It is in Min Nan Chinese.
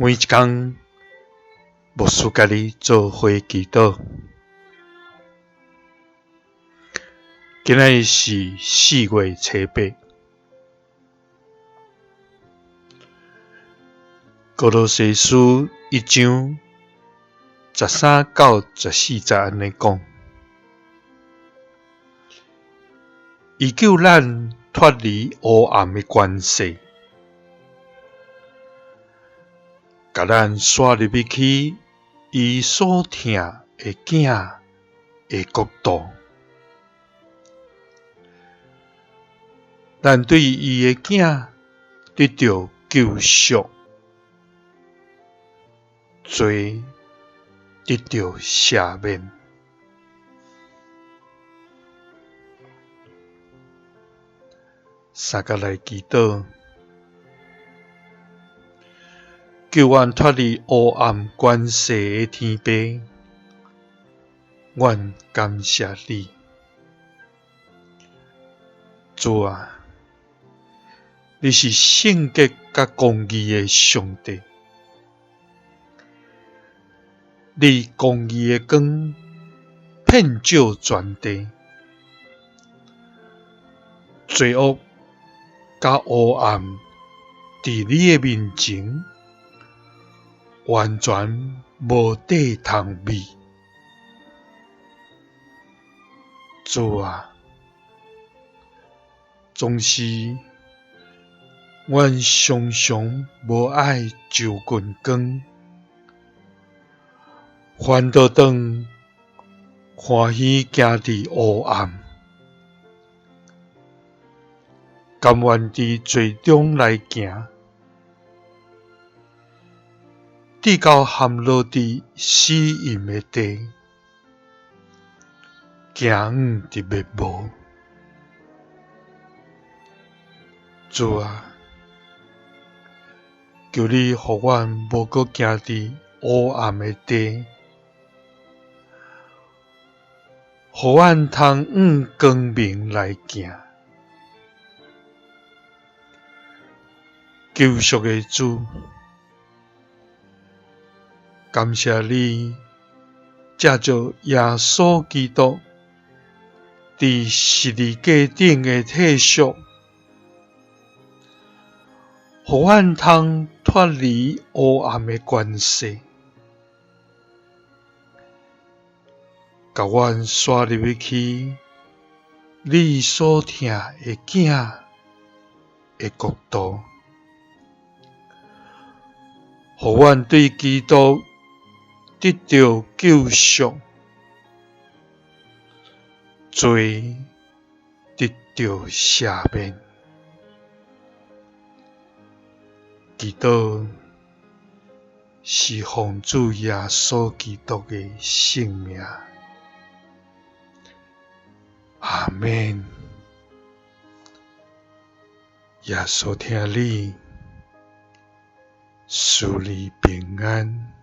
每一工，牧師佮你做伙祈禱。今仔日是4月初8，歌羅西書1章13到14節按呢講：伊救咱脫離黑暗的權勢，共咱徙入去伊所疼的囝的國度。咱對伊的囝得著救贖，罪得著赦免。三佮來祈禱，救阮脫離黑暗權勢的天父，阮感謝你，主啊，你是聖潔佮公義的上帝，你公義的光遍照全地，罪惡佮黑暗佇你的面前完全無地通避。主啊，總是阮常常無愛就近光，反倒轉歡喜行佇黑暗，甘願佇罪中來行，直到陷落佇死蔭的地，行向佇滅亡。主啊，求你予阮無閣行佇黑暗的地，予阮通向光明來行。救贖的主，感謝你藉著耶穌基督佇十字架頂的替贖，予阮通脫離黑暗的權勢，共阮徙入去你所疼的囝的國度，予阮對基督得著救贖，罪得著赦免。祈禱是奉主耶穌基督的聖名，阿們。耶穌疼你，賜你平安。